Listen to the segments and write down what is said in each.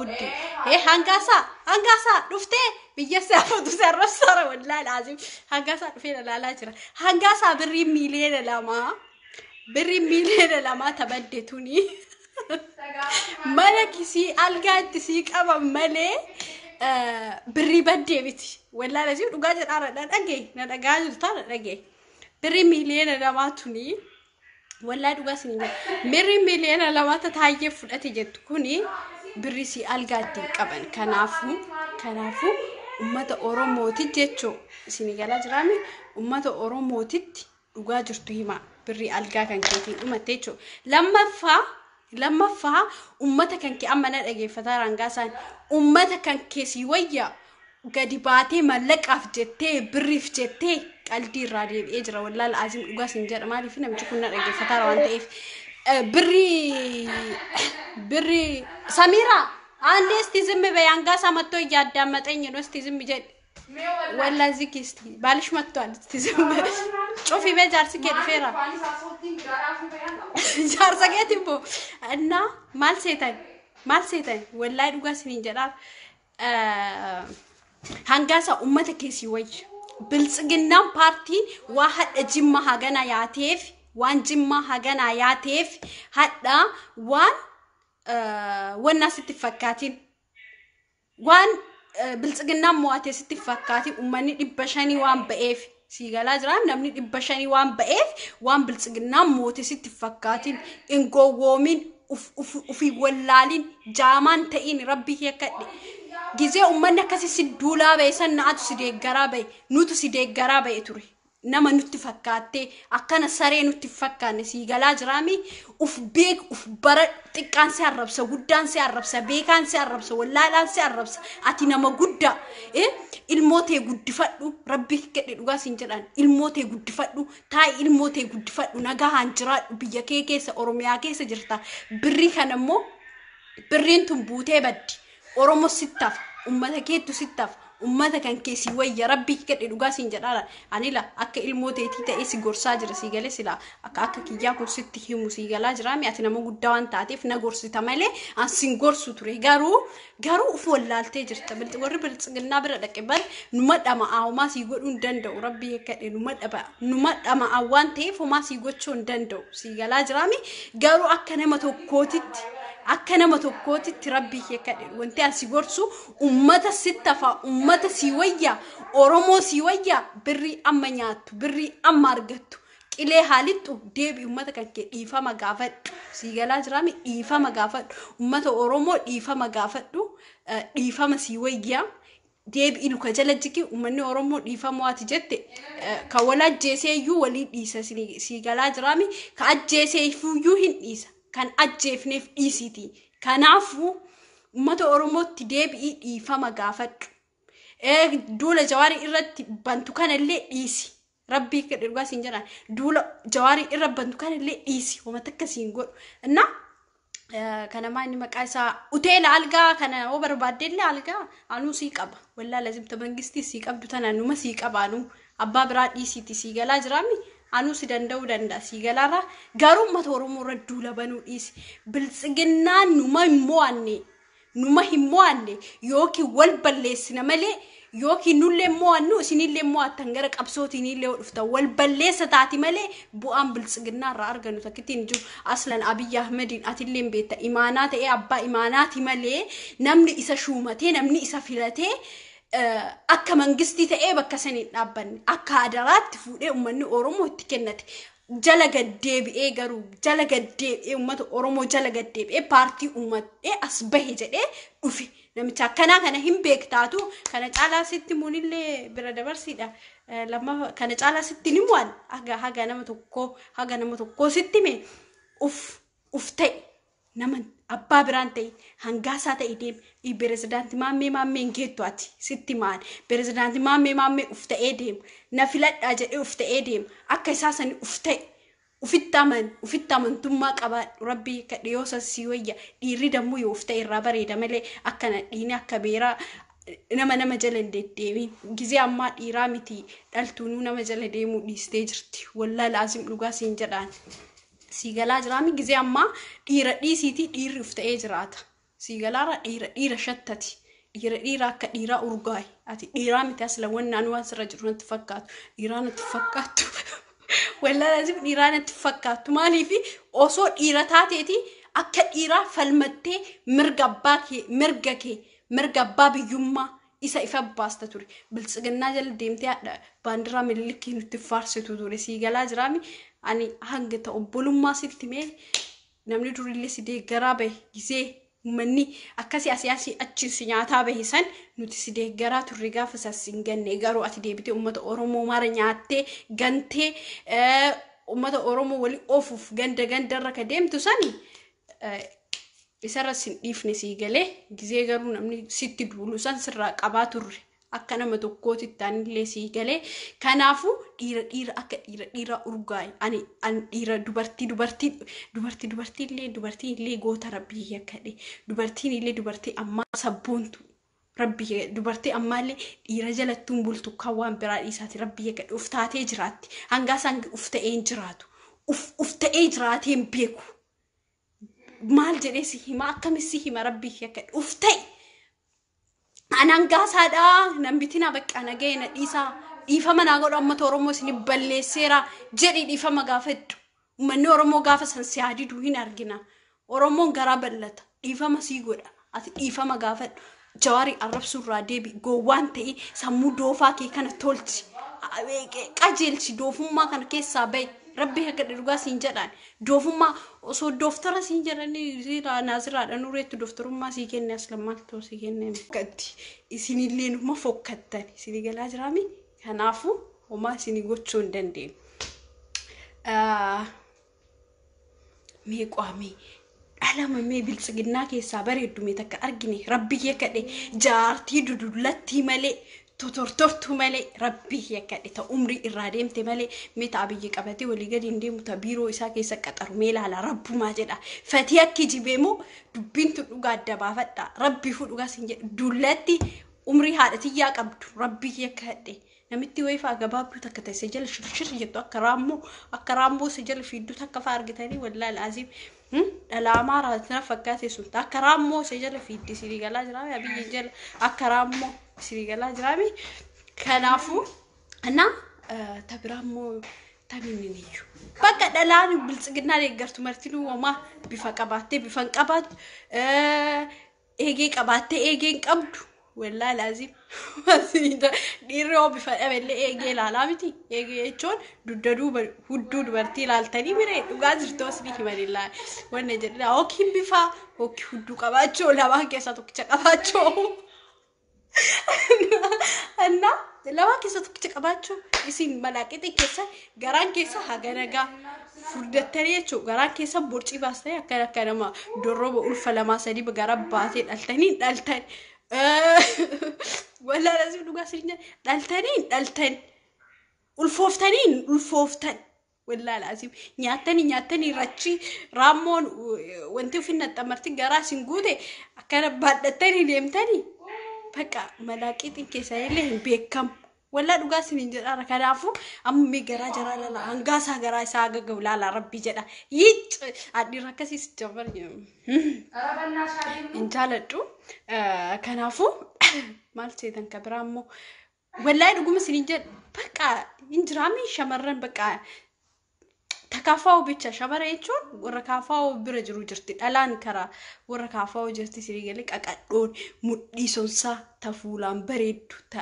Uddi. Eh, hangaasaa hangaasaa dhuftee biyya isaa fuutu si arrabsaara, wallaahi laazim hangaasaa dhufee ilaalaa jira. Hangaasaa, birrii 2 miiliyoona, birrii 2 miiliyoona tabadde tuni mana kisii algaa itti sii qaban malee birrii baddee miti. Wallaahi laazim dhugaa jedhaara, na dhagee, na dhagaa jirtaa, na dhagee. Birrii 2 miiliyoona tuni, wallaahi dhugaa isin jedha. Birrii 2 miiliyoona taayyee fudhate jettu kuni birrii si algaa ittiin qaban. Kanaafuu uummata Oromooti jechuu isin galaa jiraami, uummata Oromootitti dhugaa jirtu hima, birrii algaa kan keetiin dhumatte jechuudha. Lammaffaa, uummata kan kee amma na dhageeffataa rangaasaan, uummata kan kee si wayya gadi baatee mallaqaaf jettee, birriif jettee qaldii irraa deebi'ee jira. Wallaahi azim dhugaa sin jedha, maaliif namichi kun na dhageeffataa waan ta'eef. Birrii Samiira አንዴ እስቲ ዝም በይ፣ አንጋሳ መጥቶ እያዳመጠኝ ነው። እስቲ ዝም jedhi። ወላ ዝጊ እስቲ፣ ባልሽ መጥቷል። እስቲ ዝም ጩፊ በይ፣ jaarsi kee dhufeera. Jaarsa keeti immoo እና maal seetan, maal seetan? Wallaahi dhugaa isiniin jedhaaf, hangaasa ummata keessi wayya. Biltsiginnaan paartiin waa hadha Jimma hagana yaateef, waan Jimmaa hagana yaateef, hadha waan wannaa sitti fakkaatiin, waan biltsiginnaan mo'atee sitti fakkaatiin. Uummanni 500 waan ba'eef, sii galaa jira, namni 500 waan ba'eef waan biltsiginnaan moote sitti fakkaatiin. Hin gowwoomin, ufii wallaalin, jaamaan ta'in. Rabbii hiikkadhe, gizee uummanni akkasii si duulaa ba'e san na'atu si deeggaraa ba'e, nutu si deeggaraa ba'e ture. Nama nutti fakkaattee akkana saree nutti fakkaanne, sii galaa jiraami? Uf beek, uf bara. Xiqqaan si arrabsa, guddaan si arrabsa, beekaan si arrabsa, wallaalaan si arrabsa. Ati nama guddaa, ilmoo tee guddifadhu. Rabbi kedhe, dhugaa siin jedhan, ilmoo tee guddifadhu, taa'i, ilmoo tee guddifadhu, nagahaan jiraadhu. Biyya kee keessa, Oromiyaa keessa jirta. Birrii kana immoo, birriin tun buutee baddi. Oromo sittaaf, ummata keettu sittaaf, ummata kan keessi wayya. Rabbii kedhe, dhugaa siin jedhaara. Anila akka ilmoo teetii ta'ee si gorsaa jira, sii galee? Sila akka kiyyaa kun sitti himu, sii galaa jiraami? Ati nama guddaa waan taateef na gorsita malee an sin gorsu ture. Garuu uf wallaaltee jirta. Warri biltsiginnaa bira dhaqe bar numa dhama'aa, homaa sii godhuu hin danda'u. Rabbii kedhe, numa dhaba, numa dhama'aa waan ta'eef homaa sii gochuu hin danda'u, sii galaa jiraami? Garuu akka nama tokkootitti, rabbii kee kadhe, wanti asi gorsu ummata sittafa, ummata sii wayya, Oromoo sii wayya. Birrii amma nyaattu, birrii amma argattu qilee haalixxu, deebi, ummata kan kee dhiifama gaafadhu. Sii galaa jiraami? Dhiifama gaafadhu, ummata Oromoo dhiifama gaafadhu, dhiifama sii wayya. Deebi'i, luka jala jigi. Uummanni Oromoo dhiifama waati jette kan wal ajjeesee iyyuu walii dhiisa, sii galaa jiraami? Ka ajjeesee iyyuu hin dhiisa, kan ajjeefneef dhiisiiti. Kanaafuu uummata Oromootti deebi'ii dhiifama gaafadhu. Duula Jawaarii irratti bantu kanallee dhiisi. Rabbii dhugaa siin jedhan, duula Jawaarii irra bantu kanallee dhiisi. Homa takka siin godhu. Innaa kana inni maqaa isaa uteela algaa kana yoo barbaadde algaa anuu sii qaba. Wallaa lazimta mangistii sii qabdu tana numa sii qaba anuu. Abbaa biraa dhiisiiti, sii galaa jiraami? Anuu si danda'uu danda'a, sii galaarraa. Garuu uummata Oromoo irra duula banuu dhiisi. Biltsiginnaan numa hin mo'anne, numa hin mo'anne. Yookiin wal balleessina malee, yookiin nullee mo'annu, isinillee mo'attan, gara qabsootiin illee dhuftan wal balleessa taati malee bu'aan biltsiginnaa irraa argannu takkittiin jiru. Aslan Abiyyi Ahmediin atillee beekta, imaanaa ta'ee abbaa imaanaati malee namni isa shuumatee, namni isa filatee akka mangistii ta'ee bakka san hin dhaabbanne. Akka adaraatti fuudhee uummanni Oromoo itti kennate. Jala gaddeebi'ee, garuu jala gaddeebi'ee, uummata Oromoo jala gaddeebi'ee paartii uummatee as bahe jedhee dhufe. Namicha akkanaa kana hin beektaatu, kana caalaa sitti muunillee bira dabarsiidha. Lammaffaa, kana caalaa sitti ni mu'an, haga nama tokkoo sitti mee uf ta'e, nama abbaa biraan ta'e, hangaasaa ta'e deema. Pirezidaanti Maammee Maammee hin geettu ati, sitti maan. Pirezidaanti Maammee Maammee uf ta'ee deema. Na filadhaa jedhee uf ta'ee deema. Akka isaa sani uf ta'e. Ufitti aman, ufitti amantummaa qabaadhu. Rabbii kadhe, yoo sasii wayya. Dhiirri dammuu yoo uf ta'e irraa bareeda malee akkana dhiini akka beeraa nama jala hin deddeebiin. Gizee ammaa dhiiraa miti, dhaltuunuu nama jala deemuu dhiistee jirti. Wallaa laazim dhugaa siin jedhaan. Sii galaa jiraami? Gizee ammaa dhiira dhiisiitii dhiirri uf ta'ee jiraata. Sii galaara dhiira dhiira shattati. Dhiira dhiira akka dhiiraa urgaa'i. Ati dhiiraa miti asla wannaan waan sirra jiru natti fakkaatu. Dhiiraa natti fakkaattu. Wallaahi lazim dhiiraa natti fakkaattu. Maaliif osoo dhiira taateeti akka dhiiraa falmattee mirga abbaa kee mirga kee mirga abbaa biyyummaa isa ifa baasta ture. Biltsiginnaa jala deemtee haadha baandiraa Minilikii nutti faarsitu ture. Sii galaa jiraami. Ani hanga ta'u obbolummaa sitti mee namni durillee si deeggaraa bahe gisee uummanni akkasii asii asii achi si nyaataa bahe san nuti si deeggaraa turre gaafa sas hin ganne garuu ati deebitee uummata Oromoo mara nyaattee gantee uummata Oromoo walii oofuuf ganda gandarra ka deemtu sani isarra sin dhiifne sii galee gisee garuu namni sitti duulu san sirraa qabaa turre akka nama tokkootti anillee sii galee kanaafuu dhiira dhiira akka dhiira dhiira urgaa'i ani ani dhiira dubartii dubartii dubartii dubartii illee dubartii illee goota rabbii yakkadhe dubartiin illee dubartii ammaa sabboontu rabbii dubartii ammaallee dhiira jalattuun bultu kan waan biraa dhiisaati rabbii yakkadhe uf taatee jiraatti hangaa isaan uf ta'een jiraatu uf ta'ee jiraateen beeku maal jedhee si hima akkamis si hima rabbii yakkadhe uf ta'e. Anaan gaasaadhaa nan bitina bakka nagahee na dhiisaa dhiifama naa godhu uummata Oromoo isin balleesseera jedhi dhiifama gaafadhu. Uummanni Oromoo gaafa san si yaadiduu hin argina. Oromoon garaa bal'ata dhiifama sii godha ati dhiifama gaafadhu. Jawaarii arrabsuurraa deebi gowwaan ta'e sammuu doofaa kee kana tolchi qajeelchi doofummaa kana keessaa bahi. Rabbi akka dhugaa siin jedhaan doofummaa osoo dooftara siin jedhanii naasiraadha nureettu dooftarummaa sii kenne as lammaattuu sii kenne. Gatti isinillee numa fokkattan isinii galaa jiraami kanaafuu homaa isinii gochuu hin dandeenyu. Mee qaamee dhalama mee biltsiginnaa keessaa bareeddu mee takka argine rabbi yakadhe jaartii dudullattii malee totortortuu malee rabbii yakkadhe ta umrii irraa deemte malee mee ta abiyyi qabatee walii gadi hin deemu ta biiroo isaa keessa qaxaru mee ilaala rabbumaa jedha fatii akki jibee moo dubbiin tun dhugaa adda baafadha rabbii fu dhugaa sin jedhu dullatti umrii haadha tiyyaa qabdu rabbii yakkadhe namitti wayii fa'aa gabaabduu takka ta'e jala shirshir jettu akka raammoo isa jala fiiddu takka fa'aa argitanii wallaahi alaaziim dhala amaaraa na fakkaate sun akka raammoo isa jala fiiddi isinii galaa jiraame abiyyi jala akka raammoo isinii galaa jiraame kanaafuu እና tabiraa taminni iyyuu bakka dhalaan biltsiginnaa deeggartu martinuu homaa bifa qabaattee bifa hin qabaattu eegee qabaattee eegee hin qabdu wallaahi laazim dhiirri hoo bifa dhaballee eegee ilaalaa miti eegee jechuun dugda duuba hudduu dubartii ilaaltanii miree dhugaa jirtu asii himanillaa wanna jedhina yookiin bifa yookiin hudduu qabaachuu lamaan keessaa tokkicha qabaachuu እና lamaan keessaa tokkicha qabaachuu isin malaaqixii keessa garaan keessa haga nagaa furdattanii jechuudha garaan keessa borcii baastanii akka akka nama dorroba ulfa lamaa sadii gara baatee dhaltanii dhaltan wallaahi lazim dhugaa isin dhaltanii dhaltan ulfooftanii ulfooftan wallaahi lazim nyaattanii nyaattanii rachi raammoon wanti ofin naxxamarti garaa isin guute akkana baadhattanii deemtanii bakka malaaqixiin keessa illee hin beekamu. Wallaa dhugaa isiniin jedhaara kanaafuu amma mee garaa jaraa laala hangaasaa garaa isaa gagahu laala rabbii jedha yiic adhiirra akkasiis jabar hin jaaladhu kanaafuu maal seetan ka biraa immoo wallaahi dhuguma isiniin jedha bakka hin jiraami shamarran bakka takaafaa'u bicha shamara jechuun warra kaafaa'u bira jiru jirti dhalaan karaa warra kaafaa'u jirti isinii galee qaqadhoon mudhii sonsaa ta fuulaan bareeddu ta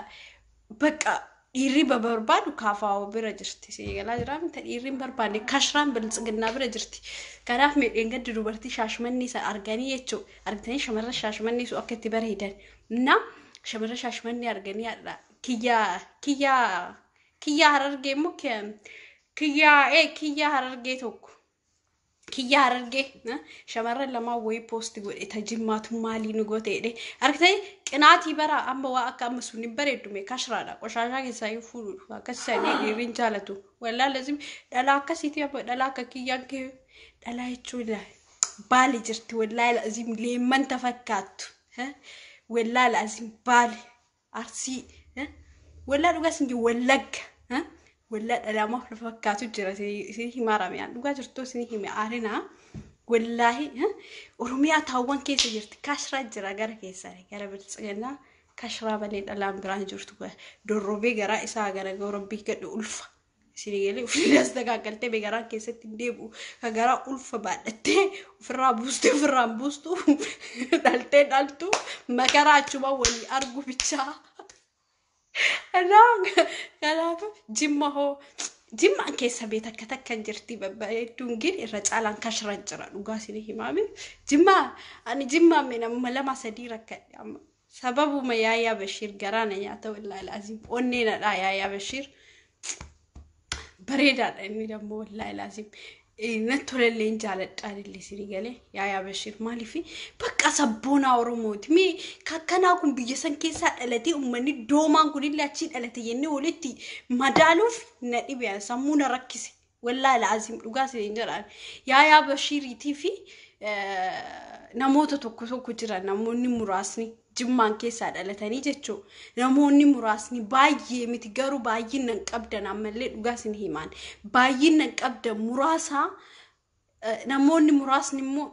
bakka dhiirri barbaadu kaafaa'u bira jirti isinii galaa jiraami ta dhiirri hin barbaanne kashraan biltsiginnaa bira jirti kanaaf miidheen gaddi dubartii shaashmanni isa arganii jechuu argitanii shamarra shaashmanni sun akka itti bareedan na shamarra shaashmanni arganii kiyyaa kiyyaa kiyyaa harargee immoo kiyyaa kiyyaa harargee tokko kiyyaa harargee shamarran lamaan wayii poosti godhe ta jimmaatu maalii nu goote jedhe argitanii qinaatii bara amma waa akka amma sun hin bareeddume kashraadha qoshaashaa keessaa hin fuudhu akkas isaanii dhiirri hin jaalatu wallaa lazim dhalaa akkasiiti amma dhalaa akka kiyyaan kee dhalaa jechuun baali jirti wallaa lazim leemman ta fakkaattu wallaa lazim baali arsii wallaa dhugaa sin wallagga wallaa dhalaa maaf fakkaatu jira isin himaarame dhugaa jirtu isin hime aarinaa. Wallaahi Oromiyaa taawwan keessa jirti. Kashiraa jira gara keessaa gara biltsiginnaa kashiraa malee dhalaan biraan jirtu dorrobee garaa isaa gara rabbii gadhu ulfa. Isin galee ofirraa dagaagaltee garaan keessatti hin deebi'u. Ka garaa ulfa baadhattee ofirraa buustee ofirraan buustu dhaltee dhaltu makaraa achuma walii argu bichaa. Kanaaf Jimma hoo Jimmaan keessa bee takka takka jirti babbareedduun gin irra caalaan kashira jira dhugaa isin himaame. Jimmaa ani Jimmaa mee namuma lama sadii rakkadhe amma. Sababuma Yaayaa Bashiir garaa na nyaata wallaahi laazim onnee nadhaa Yaayaa Bashiir. Bareedaadha inni dammoo wallaahi laazim. Natti tolallee hin jaaladhaan illee isinii galee Yaayaa Bashiir maaliif bakka sabboonaa Oromooti. Mee kakkanaa kun biyya san keessaa dhalatee uummanni doomaan kunillee achii dhalate jennee walitti madaaluuf na dhibe sammuu na rakkise. Wallaahi laazim dhugaa isin jedhaan. Yaayaa Bashiiriitii fi namoota tokko tokko jiran namoonni muraasni Jimmaan keessaa dhalatanii jechuudha. Namoonni muraasni baay'ee miti garuu baay'inaan qabdan ammallee dhugaa isin himaan. Baay'inaan qabdan muraasa namoonni muraasni immoo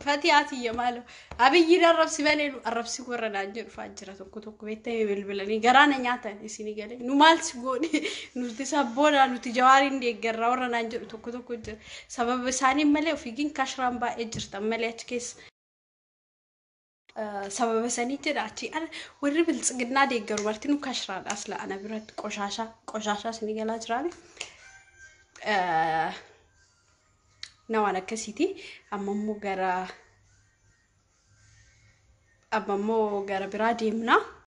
Fatihaa tiyya maaloo Abiyyiin arrabsi malee nu arrabsi warra naan jedhu fa'aa jira tokko tokko beektanii bilbilanii garaa na nyaatan isinii galee nu maal si goone nuti sabboonaa nuti Jawaariin deeggarraa warra naan jedhu tokko tokko jira. Sababa isaanii malee ofiigiin kashraan baay'ee jirtan malee achi keessa. Sababa sanii jedha achi warri biltsiginnaa deeggaru marti nu kashraadha asla ana biratti qoshaashaa qoshaashaa isinii galaa jiraani. Na waan akkasiiti. Amma immoo gara biraa deemna.